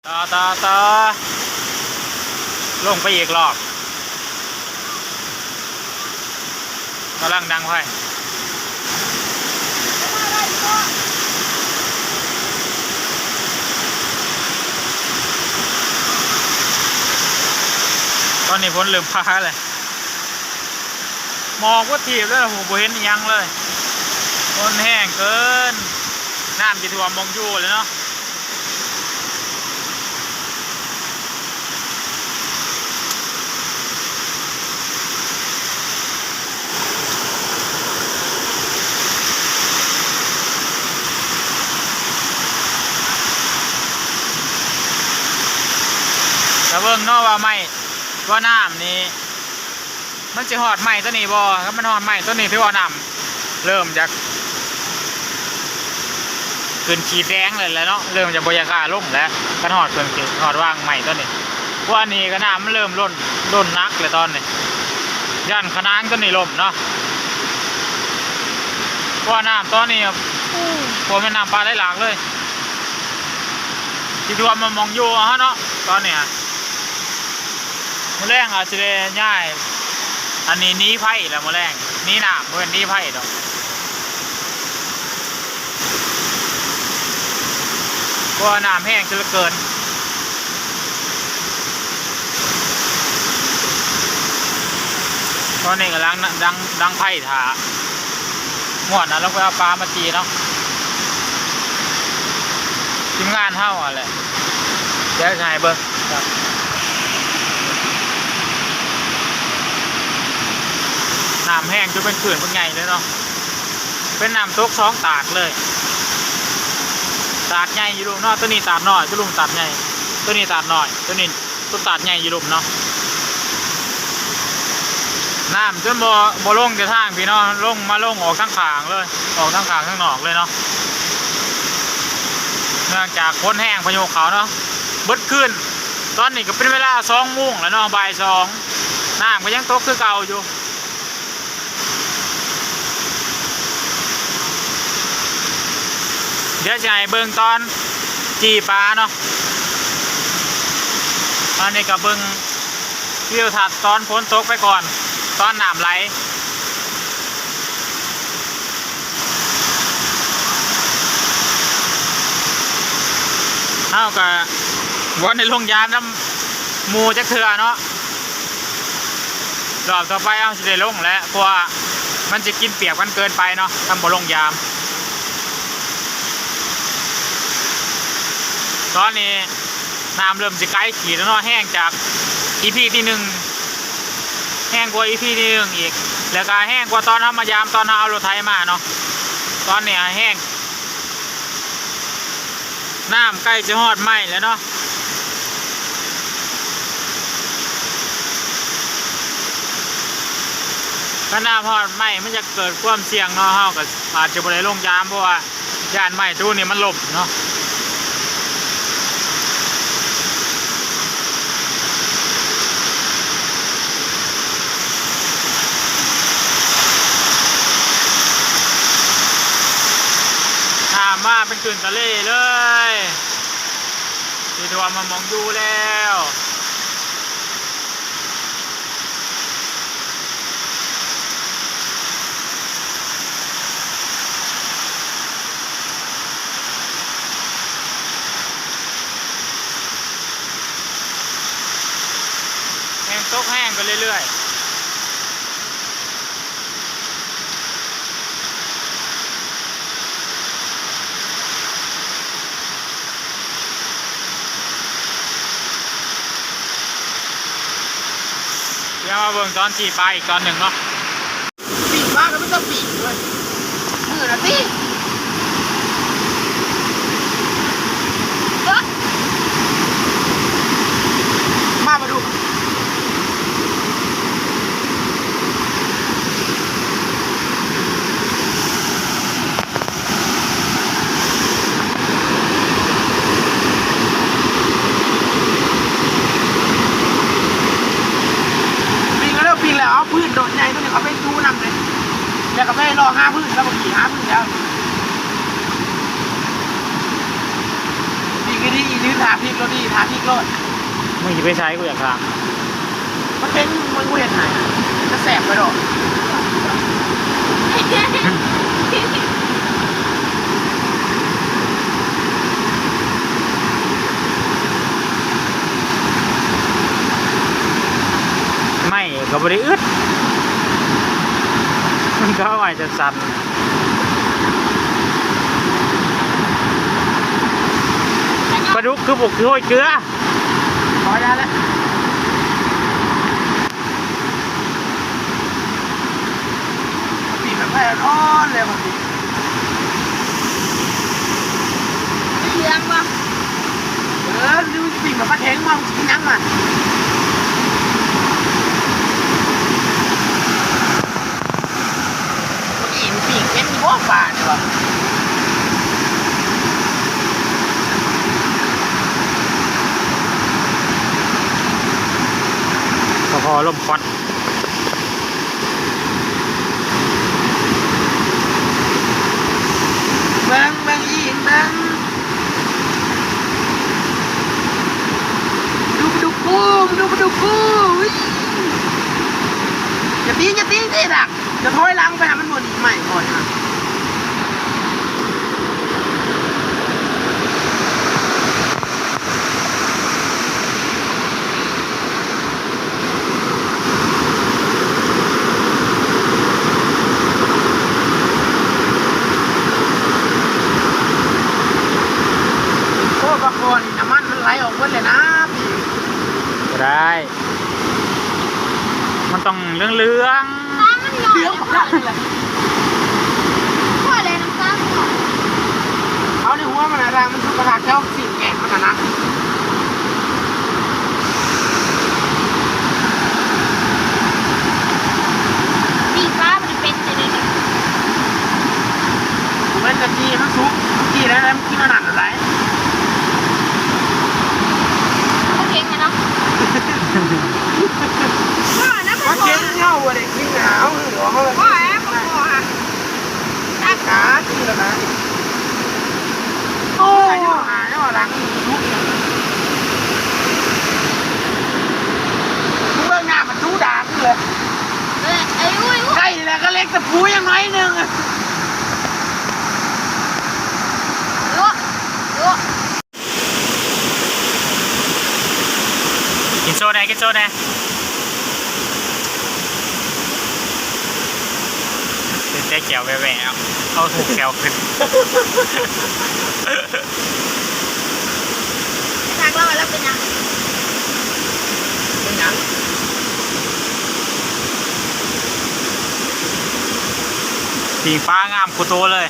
ຕໍ່ ຕໍ່ ຕໍ່ ລົງໄປອີກລອບ ກຳລັງດັງໄຟ. ຕອນນີ້ຝົນເລີ່ມພາແລ້ວ ໝອກໝົດທີບເລີຍ ໂຫ ບໍ່ເຫັນອີ່ຫຍັງເລີຍ ຝົນແຮງເກີນ ນ້ຳຊິຖ້ວມໝ່ອງຢູ່ແລ້ວເນາະ. ກະເບິ່ງເນາະວ່າໄມ້ ວ່ານ້ຳນີ້ ມັນຊິຮອດໄມ້ໂຕນີ້ບໍ່? ຄັນມັນຮອດໄມ້ໂຕນີ້ ຖືວ່ານ້ຳເລີ່ມຈະຂຶ້ນຂີດແດງແລ້ວແຫຼະເນາະ ເລີ່ມຈະບໍ່ຢາກກ້າລົງແລ້ວ ຄັນຮອດເຄິ່ງຂີດ ຮອດວາງໄມ້ໂຕນີ້. ເພາະວ່ານີ້ກະນ້ຳມັນເລີ່ມລົ້ນ ລົ້ນໜັກແລ້ວຕອນນີ້ ຢ້ານຂະໜາງໂຕນີ້ລົ້ມເນາະ ເພາະວ່ານ້ຳຕອນນີ້ ໂອ້ ບໍ່ແມ່ນນ້ຳປ່າໄຫຼຫຼາກເລີຍ ຊິຖ້ວມມາໝ່ອງຢູ່ເຮົາເນາະ ຕອນນີ້. ມື້ແລງອາດຊິໄດ້ຍ້າຍ ອັນນີ້ໜີໄພແລ້ວ ມື້ແລງໜີນ້ຳ ບໍ່ແມ່ນໜີໄພດອກ ເພາະວ່ານ້ຳແຮງເຫຼືອເກີນ. ຕອນນີ້ກຳລັງດັງ ດັງໄຟຖ້າ ມ່ວນນະ ລົງໄປເອົາປາມາຈີ່ເນາະ ທີມງານເຮົາຫັ້ນແຫຼະ ດຽວຊິໃຫ້ເບິ່ງ ນ້ຳແຮງຈົນເປັນຄື້ນບັກໃຫຍ່ເລີຍເນາະ ເປັນນ້ຳຕົກສອງຕາດເລີຍ ຕາດໃຫຍ່ຢູ່ລຸ່ມເນາະ ໂຕນີ້ຕາດນ້ອຍ ໂຕລຸ່ມຕາດໃຫຍ່ ໂຕນີ້ຕາດນ້ອຍ ໂຕນີ້ ຕົວຕາດໃຫຍ່ຢູ່ລຸ່ມເນາະ ນ້ຳຈົນບໍ່ ບໍ່ລົງແຕ່ທາງພີ້ເນາະ ລົງມາ ລົງອອກທາງຂ້າງເລີຍ ອອກທາງຂ້າງທາງນອກເລີຍເນາະ ເນື່ອງຈາກຝົນແຮງ ພາຍຸເຂົ້າເນາະ ເບິດຄືນ ຕອນນີ້ກະເປັນເວລາສອງໂມງແລ້ວເນາະ ບ່າຍສອງ ນ້ຳກະຍັງຕົກຄືເກົ່າຢູ່. ດຽວຊິໃຫ້ເບິ່ງຕອນຈີ່ປາເນາະ ອັນນີ້ກະເບິ່ງວິວທັດຕອນຝົນຕົກໄປກ່ອນ ຕອນນ້ຳໄຫຼ ເຮົາກະບໍ່ໄດ້ລົງຢາມນຳໝູ່ຈັກເທື່ອເນາະ. ຮອບຕໍ່ໄປເຮົາຊິໄດ້ລົງແຫຼະ ເພາະວ່າມັນຊິກິນປຽບກັນເກີນໄປເນາະ ຄັນບໍ່ລົງຢາມ. ຕອນນີ້ນ້ຳເລີ່ມຊິໄກຂີດແລ້ວເນາະ ແຮງຈາກອີພີທີໜຶ່ງ ແຮງກວ່າອີພີທີໜຶ່ງອີກ ແລ້ວກະແຮງກວ່າຕອນເຮົາມາຢາມ ຕອນເຮົາເອົາລົດໄຖມາເນາະ ຕອນນີ້ແຮງ ນ້ຳໃກ້ຈະຮອດໄມ້ແລ້ວເນາະ. ຄັນນ້ຳຮອດໄມ້ມັນຈະເກີດຄວາມສ່ຽງເນາະ ເຮົາກະອາດຈະບໍ່ໄດ້ລົງຢາມ ເພາະວ່າຢ້ານໄມ້ໂຕນີ້ມັນລົ້ມເນາະ. ນ້ຳມາເປັນຄື້ນທະເລເລີຍ ຊິຖ້ວມມາໝ່ອງຢູ່ແລ້ວ. ແຮງຕົກແຮງໄປເລື້ອຍໆ. ດຽວມາເບິ່ງຕອນຈີ່ປາອີກຕອນໜຶ່ງເນາະ. ປີ້ງປາກະມີແຕ່ປີ້ງເວີຍ ມື້ນະຕິ ມາ ມາດູ. ປີ້ງແລ້ວ ປີ້ງແລ້ວ ເອົາພື້ນໂດດໃຫຍ່ໂຕນີ້ເຂົ້າໄປຈູນຳເລີຍ ແລ້ວກະໄປເລາະຫາພື້ນ ແລ້ວກະຂີ່ຫາພື້ນແລ້ວ ປີ້ງດີ ຢືນຖ້າພິກໂລດດີ ຖ້າພິກໂລດ. ມຶງຊິໄປໃສ ກູຢາກຖາມ. ປາເຄັງ ມຶງບໍ່ເຮັດໃຫ້ ຈະແຊບໄປດອກ. ໄມ້ກໍບໍ່ໄດ້ອຶດ ມັນກໍເອົາໄວ້ສັ້ນໆ. ປາດຸກຄືບໍ່ ຄືໂຮຍເກືອ. ພໍໄດ້ແລ້ວ ປີກມັນແຜ່ອ່ອນໆ ແລ້ວມັນປີກ ເຫຼືອງບໍ່? ເອີ ຫຼື ປີກມັນປາເຄັງບໍ່? ມັນຊິກິນຫຍັງມັນ? ອີ່ ມັນປີກເປັນຢູ່ບໍ່ປານີ້ຫວາ? ກໍພໍລົມຄວັນ. ເບິ່ງ ເບິ່ງອີ່ ເບິ່ງ ປາດຸກ ປາດຸກ ປູ ປາດຸກ ປາດຸກ ປູ ຢ່າຕີ ຢ່າຕີ ຕີດັກ ຈະຖອຍຫຼັງໄປຫາມັນບໍ່ໜີໄມ້ກ່ອນນະ. ໂອ້ ປາຄໍນີ້ນ້ຳມັນມັນໄຫຼອອກເບິດແລ້ວນະ. ບໍ່ໄດ້ ມັນຕ້ອງເຫຼືອງໆ. ຕາມັນຫຍ້ອຍ ເຫຼືອງ ແລ້ວກໍ ຂ້ອຍແຫຼະ ນ້ຳຕາມັນຫຍ້ອຍ. ເອົາໃນຫົວມັນນະ ທາງມັນສຸກກະທາເຈົ້າ ສີແກງມັນນະນະ. ປີ້ງປາມັນເປັນຈັ່ງໃດນີ້? ເພິ່ນກະຈີ່ໃຫ້ມັນສຸກ ຈີ່ແລ້ວ ກິນອັນນັ້ນໄດ້. ບໍ່ເກັ່ງແລ້ວເນາະ ວ່ານະ ບໍ່ເກັ່ງ ເຮົາບໍ່ໄດ້ກິນນະ ເຮົາເອົາ ວ່າແອບບໍ່ພໍຫັ້ນ ຕັກຫາກິນແລ້ວນະ. ໂອ້ຍ ຫາແນວຫຼັງສຸກ ເບິ່ງໜ້າມັນດູດາຄືເລີຍ. ເອີ ເອີ ອຸ້ຍ ໃກ້ແລ້ວ ກະເລັກຕະປູຍັງໜ້ອຍໜຶ່ງ. ໂອ້ ໂອ້ ກິນໂຊແດ່ ກິນໂຊແດ່ ເປັນແຕ່ແກວແຫວະໆ ເອົາ ເອົາຫູກແກວຂຶ້ນ. ໄປທັກລາວວ່າລາວເປັນຫຍັງ? ເປັນຫຍັງ? ປີ້ງປາງາມຄູ່ໂຕເລີຍ.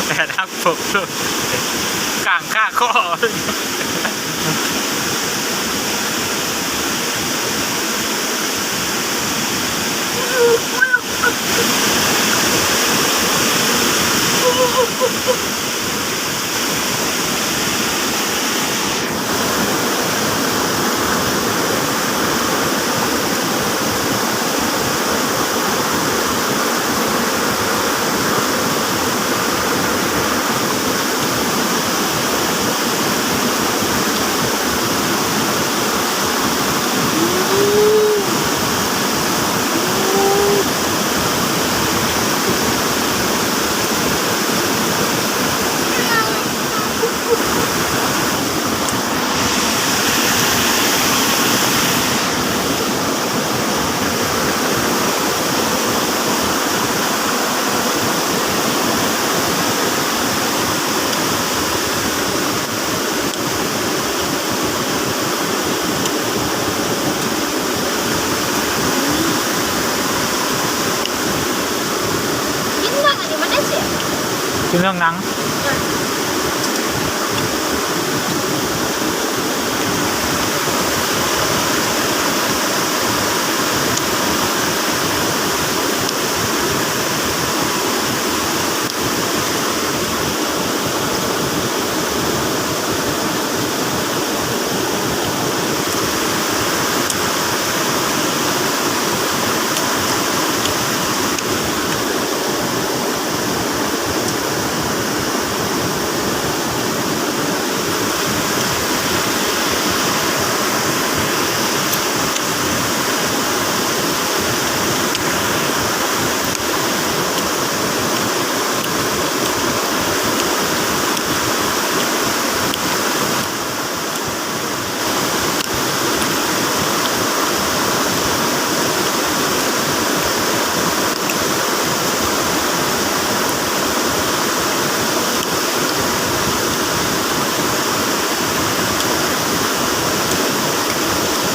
Bad apple ກາງຄາຄໍ. ເລື່ອງໜັງ.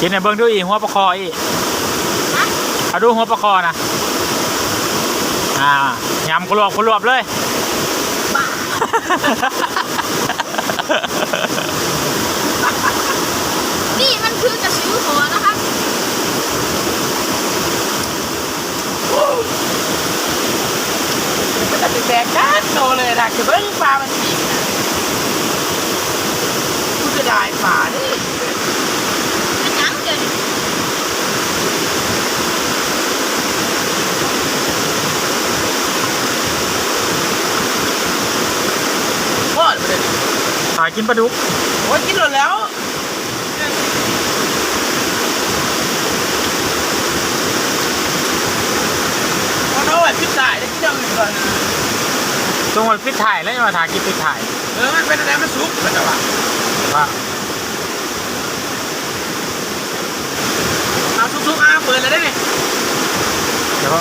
ກິນໃຫ້ເບິ່ງດູອີກ ຫົວປາຄໍອີກ. ຮະ? ເອົາດູຫົວປາຄໍນະ. ອ່າ ຍຳຂະຫຼວບຂະຫຼວບເລີຍ. ບ້າ. ນີ້ມັນຄືກະຊິວຫົວນະຄະ. ໂອ້ຍ ມັນຈະແຕກຈັກໂຕເລີຍນະ ຈະເບິ່ງປາມັນອີກ. ກູເສຍດາຍປາເດ້. ເປັນຫຍັງດຽວນີ້? ພໍແລ້ວເດ້. ຫາກິນປາດຸກ. ໂອ້ຍ ກິນໂລດແລ້ວ. ເອົາໄວ້ປິດທ້າຍເດ້ ກິນແນວອື່ນກ່ອນ. ຈົ່ງໄວ້ປິດທ້າຍແລ້ວ ຍັງວ່າຖ້າກິນປິດທ້າຍ. ເອີ ມັນເປັນແນວໃດ ມັນສຸກ ເຂົາເຈົ້າວ່າ. ວ່າ ເອົາ ສຸກໆ ອ່າ ເປີດແລ້ວເດ້. ດຽວ